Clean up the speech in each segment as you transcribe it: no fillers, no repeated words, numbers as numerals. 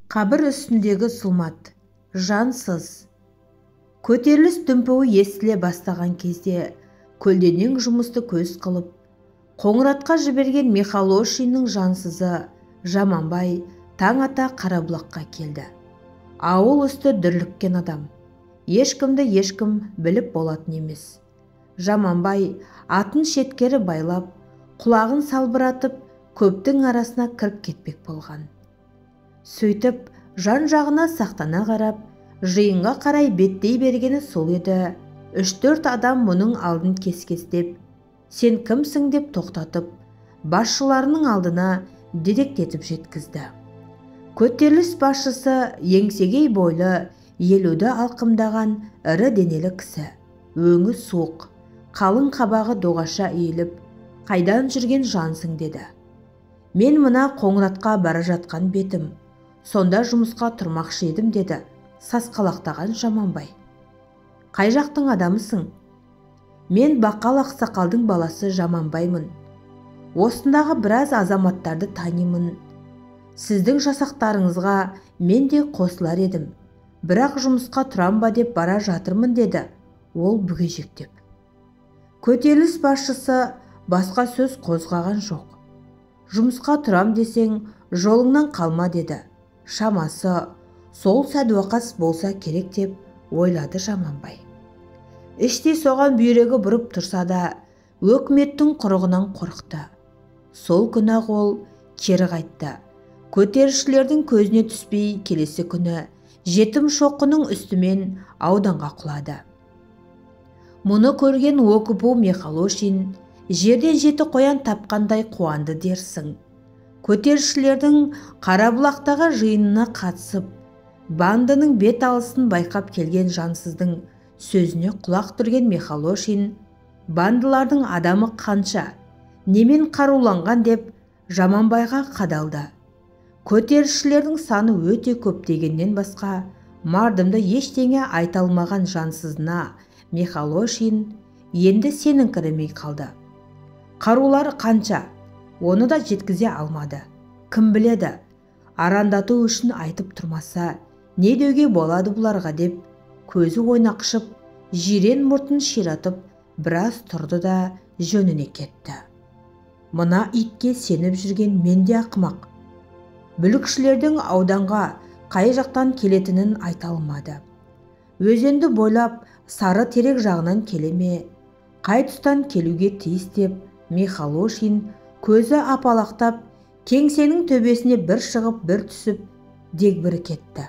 Қабір үстіндегі зұлмат, жансыз. Көтеріліс дүмпуі естіле бастаған кезде көлденең жұмысты көз қылып, Қоңыратқа жіберген Михалошиннің жансызы Жаманбай таң ата Қарабұлаққа келді. Ауыл үсті дүрліккен адам. Ешкімді ешкім біліп болатын емес. Жаманбай атын шеткері байлап, құлағын салбыратып, көптің арасына кіріп кетпек болған. Сөйтіп, жан-жағына сақтана қарап, жиынға қарай беттей бергені сол еді. 3-4 адам мұның алдын кескестеп, сен кімсің деп тоқтатып, басшыларының алдына дедектетіп жеткізді. Көтеріліс басшысы еңсегей бойлы, 50-ді алқымдаған ірі денелі кісі, өңі суық, қалың қабағы доғаша иіліп, қайдан жүрген жансың деді. Мен мына Қоңыратқа бара жатқан бетім, сонда жұмысқа тұрмақшы едім деді сасқалақтаған Жаманбай. Қай жақтың адамысың? Мен Бақал ақсақалдың баласы Жаманбаймын. Осындағы біраз азаматтарды танимын. Сіздің жасақтарыңызға мен де қосылар едім. Бірақ жұмысқа тұрам ба деп бара жатырмын деді ол бүгежектеп. Көтеріліс басшысы басқа сөз қозғаған жоқ. Жұмысқа тұрам десең, жолыңнан қалма деді. Шамасы сол Сәдуақас болса керек деп ойлады Жаманбай. Іштей соған бүйрегі бұрып тұрса да, өкіметтің құрығынан қорықты. Сол күні-ақ ол кері қайтты. Көтерілісшілердің көзіне түспей келесі күні жетім шоқының үстімен ауданға құлады. Мұны көрген ОГПУ Михалошин жерден жеті қоян тапқандай қуанды дерсің. Көтерілісшілердің Қарабұлақтағы жиынына қатысып, бандының бет алысын байқап келген жансыздың сөзіне құлақ түрген Михалошин бандылардың адамы қанша, немен қаруланған деп Жаманбайға қадалды. Көтерілісшілердің саны өте көп дегеннен басқа мардымды ештеңе айта алмаған жансызына Михалошин енді сеніңкіремей қалды. Қарулары қанша, оны да жеткізе алмады. Кім біледі, арандату үшін айтып тұрмаса, не деуге болады бұларға деп көзі ойнақшып, жирен мұртын ширатып, біраз тұрды да жөніне кетті. Мына итке сеніп жүрген мен де ақымақ. Бүлікшілердің ауданға қай жақтан келетінін айта алмады. Өзенді бойлап сары терек жағынан келе ме, қай тұстан келуге тиіс деп Михалошин көзі апалақтап, кеңсенің төбесіне бір шығып, бір түсіп, дегбірі кетті.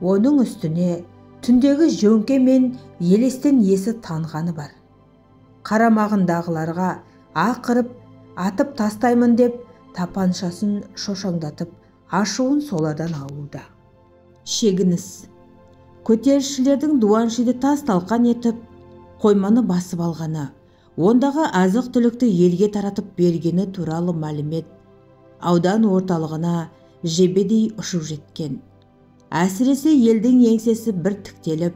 Оның үстіне түндегі жөңке мен елестен есі танғаны бар. Қарамағындағыларға ақырып, атып тастаймын деп тапаншасын шошаңдатып, ашуын солардан алуда. Шегініс. Көтерілісшілердің Дуаншиді тас талқан етіп, қойманы басып алғаны, ондағы азық-түлікті елге таратып бергені туралы мәлімет аудан орталығына жебедей ұшып жеткен. Әсіресе елдің еңсесі бір тіктеліп,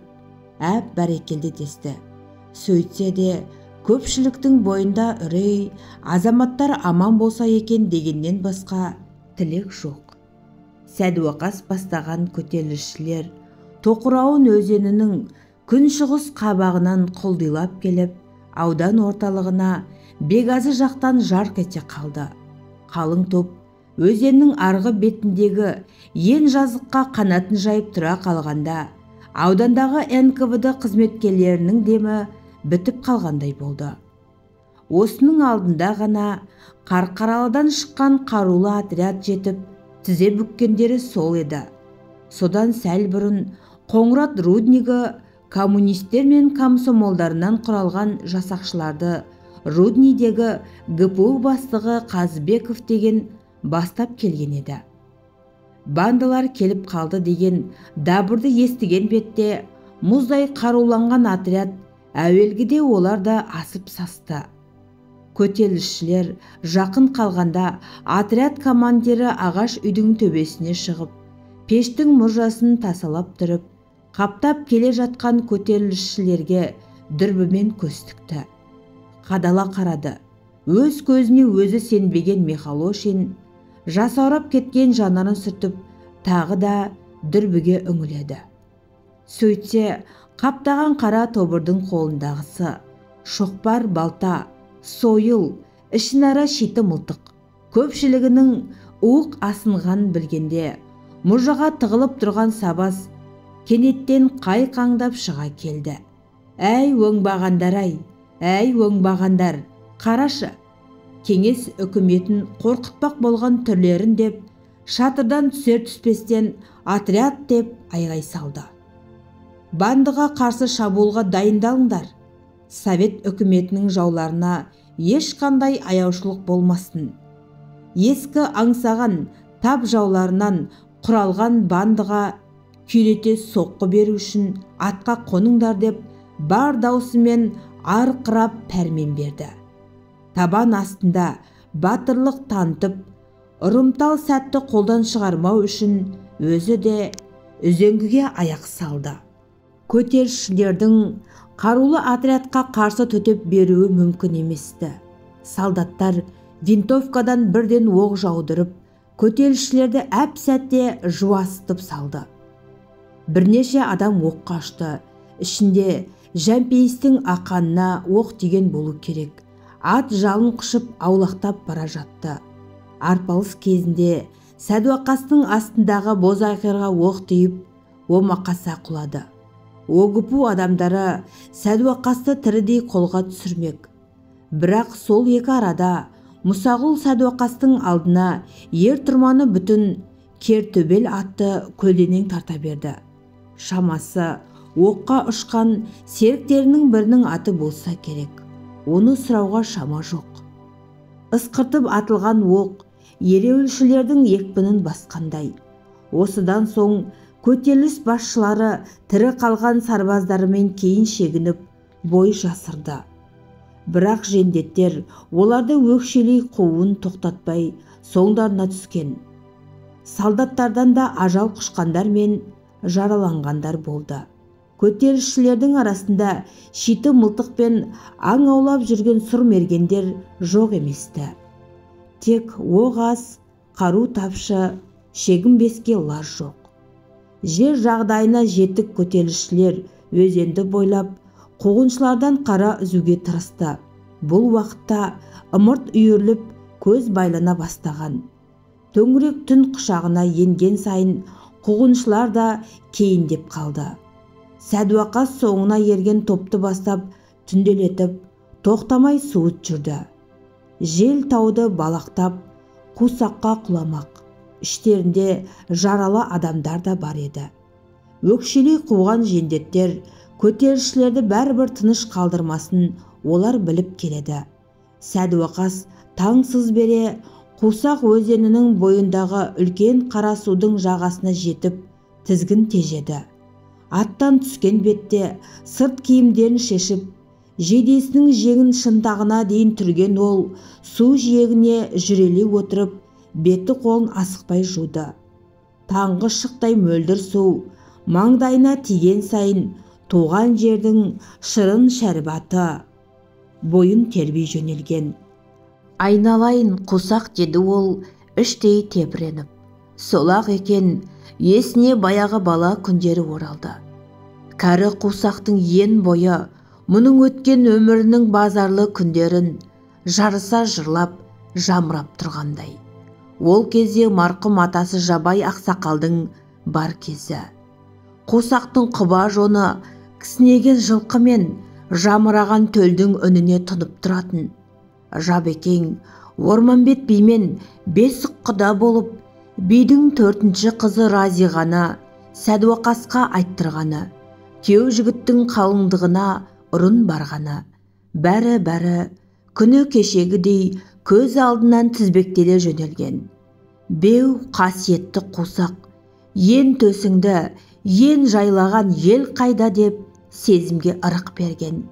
әп бәрекелді десті. Сөйтсе де, көпшіліктің бойында үрей, азаматтар аман болса екен дегеннен басқа тілек жоқ. Сәдуақас бастаған көтерілісшілер Тоқырауын өзенінің күншығыс қабағынан құлдилап келіп, аудан орталығына Бегазы жақтан жарқ ете қалды. Қалың топ өзеннің арғы бетіндегі ен жазыққа қанатын жайып тұра қалғанда, аудандағы НКВД қызметкерлерінің демі бітіп қалғандай болды. Осының алдында ғана Қарқаралыдан шыққан қарулы отряд жетіп, тізе бүккендері сол еді. Содан сәл бұрын Қоңырат руднигі коммунистер мен комсомолдарынан құралған жасақшыларды руднидегі ГПУ бастығы Қазыбеков деген бастап келген еді. Бандалар келіп қалды деген дабырды естіген бетте мұздай қаруланған отряд әуелгіде олар да асып састы. Көтерілісшілер жақын қалғанда отряд командирі ағаш үйдің төбесіне шығып, пештің мұржасын тасалап тұрып, қаптап келе жатқан көтерілісшілерге дүрбімен көз тікті. Қадала қарады. Өз көзіне өзі сенбеген Михалошин жасаурап кеткен жанарын сүртіп, тағы да дүрбіге үңіледі. Сөйтсе, қаптаған қара тобырдың қолындағысы шоқпар, балта, сойыл, ішінара шиті мылтық. Көпшілігінің уық асынған білгенде, мұжаға тығылып тұрған сабаз кенеттен қайқаңдап шыға келді. Әй, оңбағандар ай, әй, оңбағандар, қарашы, кеңес үкіметін қорқытпақ болған түрлерін деп, шатырдан түсер түспестен отряд деп айғай салды. Бандыға қарсы шабуылға дайындалыңдар. Совет үкіметінің жауларына ешқандай аяушылық болмасын. Ескі аңсаған тап жауларынан құралған бандыға күйрете соққы беру үшін атқа қоныңдар деп бар даусымен арқырап пәрмен берді. Табан астында батырлық танытып, ұрымтал сәтті қолдан шығармау үшін өзі де үзеңгіге аяқ салды. Көтерілісшілердің қарулы отрядқа қарсы төтеп беруі мүмкін еместі. Солдаттар винтовкадан бірден оқ жаудырып, көтерілісшілерді әп-сәтте жуасытып салды. Бірнеше адам оққа ұшты. Ішінде Жәмпейістің ақанына оқ тиген болу керек. Ат жалын құшып аулақтап бара жатты. Арпалыс кезінде Сәдуақастың астындағы бозайғырға оқ тиіп, омақаса құлады. ОГПУ адамдары Сәдуақасты тірідей қолға түсірмек. Бірақ сол екі арада Мұсағұл Сәдуақастың алдына ер тұрманы бүтін кертөбел атты көлденең тарта берді. Шамасы оққа ұшқан серіктерінің бірінің аты болса керек. Оны сұрауға шама жоқ. Ысқыртып атылған оқ ереуілшілердің екпінін басқандай. Осыдан соң көтеріліс басшылары тірі қалған сарбаздарымен кейін шегініп бой жасырды. Бірақ жендеттер оларды өкшелей қууын тоқтатпай соңдарына түскен. Солдаттардан да ажал құшқандар мен жараланғандар болды. Көтерілісшілердің арасында шиті мылтықпен аң аулап жүрген сұр мергендер жоқ еместі. Тек оқ аз, қару тапшы, шегінбеске лаж жоқ. Жер жағдайына жетік көтерілісшілер өзенді бойлап, қуғыншылардан қара үзуге тырысты. Бұл уақытта ымырт үйіріліп, көз байлана бастаған. Төңірек түн құшағына енген сайын қуғыншылар да кейіндеп қалды. Сәдуақас соңына ерген топты бастап, түнделетіп, тоқтамай суыт жүрді. Жел тауды балақтап, қусаққа құламақ. Іштерінде жаралы адамдар да бар еді. Өкшелей қуған жендеттер көтерілісшілерді бәрібір тыныш қалдырмасын олар біліп келеді. Сәдуақас таң сыз бере Қусақ өзенінің бойындағы үлкен қара судың жағасына жетіп, тізгін тежеді. Аттан түскен бетте сырт киімдерін шешіп, жейдесінің жеңін шынтағына дейін түрген ол су жиегіне жүрелей отырып, беті қолын асықпай жуды. Таңғы шықтай мөлдір су маңдайына тиген сайын туған жердің шырын шәрбаты бойын тербей жөнелген. Айналайын қусақ, деді ол іштей тебіреніп. Солақ екен, есіне баяғы бала күндері оралды. Кәрі қусақтың ен бойы мұның өткен өмірінің базарлы күндерін жарыса жырлап, жамырап тұрғандай. Ол кезде марқұм атасы Жабай ақсақалдың бар кезі. Қусақтың құба жоны кісінеген жылқы мен жамыраған төлдің үніне тұнып тұратын. Жабекең Орманбет бимен бесік құда болып, бидің төртінші қызы Разиғаны Сәдуақасқа айттырғаны, күйеу жігіттің қалыңдығына ұрын барғаны, бәрі-бәрі күні кешегідей көз алдынан тізбектеле жөнелген. Беу қасиетті қусақ, ен төсіңді, ен жайлаған ел қайда деп сезімге ырық берген.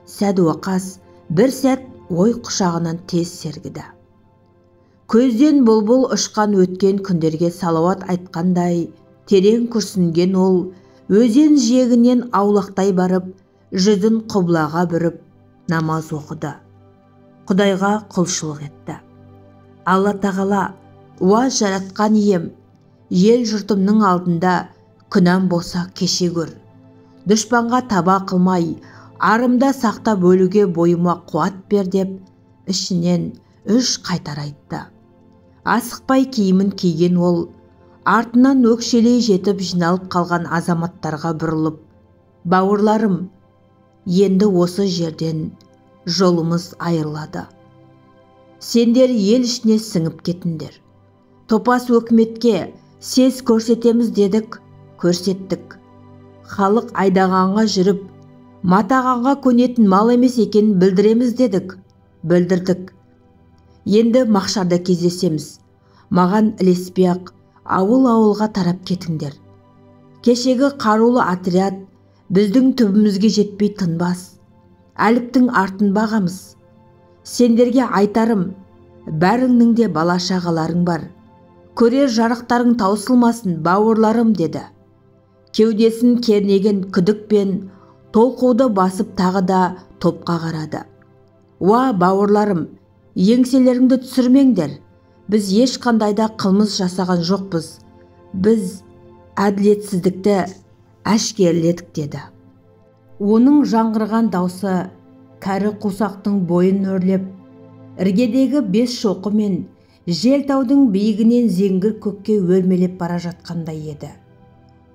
Сәдуақас бір сәт ой құшағынан тез сергіді. Көзден бұлбұл ұшқан өткен күндерге салауат айтқандай терең күрсінген ол өзен жиегінен аулақтай барып, жүзін құблаға бүріп намаз оқыды. Құдайға құлшылық етті. Алла тағала, уа жаратқан ием, Ел жұртымның алдында күнәм болса кеше көр. Дұшпанға таба қылмай, арымда сақтап өлуге бойыма қуат бер деп ішінен 3 қайтар айтты. Асықпай киімін киген ол, артынан өкшелей жетіп жиналып қалған азаматтарға бұрылып, бауырларым, енді осы жерден жолымыз айырылады. Сендер ел ішіне сіңіп кетіндер. Топас өкіметке сес көрсетеміз дедік, көрсеттік. Халық айдағанға жүріп, матағанға көнетін мал емес екенін білдіреміз дедік, білдірдік. Енді мақшарда кездесеміз. Маған ілеспей-ақ ауыл-ауылға тарап кетіңдер. Кешегі қарулы отряд біздің түбімізге жетпей тынбас. Әліптің артын бағамыз. Сендерге айтарым, бәріңнің де бала-шағаларың бар. Көрер жарықтарың таусылмасын, бауырларым, деді. Кеудесін кернеген күдік пен толқуды басып тағы да топқа қарады. Уа, бауырларым, еңселеріңді түсірмеңдер. Біз ешқандай да қылмыс жасаған жоқпыз. Біз әділетсіздікті әшкереледік, деді. Оның жаңғырған даусы кәрі қусақтың бойын өрлеп, іргедегі 5 шоқы мен желтаудың биігінен зеңгір көкке өрмелеп бара жатқандай еді.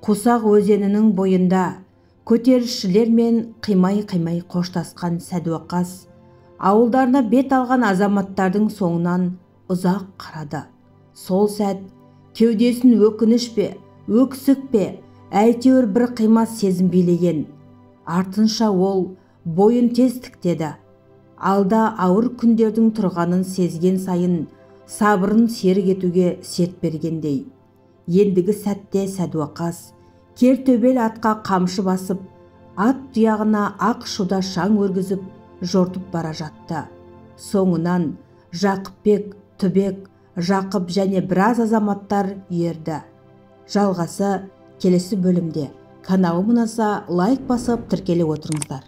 Қусақ өзенінің бойында көтерілісшілер мен қимай-қимай қоштасқан Сәдуақас ауылдарына бет алған азаматтардың соңынан ұзақ қарады. Сол сәт кеудесін өкініш пе, өксік пе, әйтеуір бір қимас сезім билеген. Артынша ол бойын тез тіктеді. Алда ауыр күндердің тұрғанын сезген сайын сабырын серік етуге серт бергендей. Ендігі сәтте Сәдуақас кер төбел атқа қамшы басып, ат тұяғына ақ шуда шаң өргізіп жортып бара жатты. Соңынан Жақыпбек, Түбек, Жақып және біраз азаматтар ерді. Жалғасы келесі бөлімде. Каналым ұнаса лайк басып тіркеле отырыңыздар.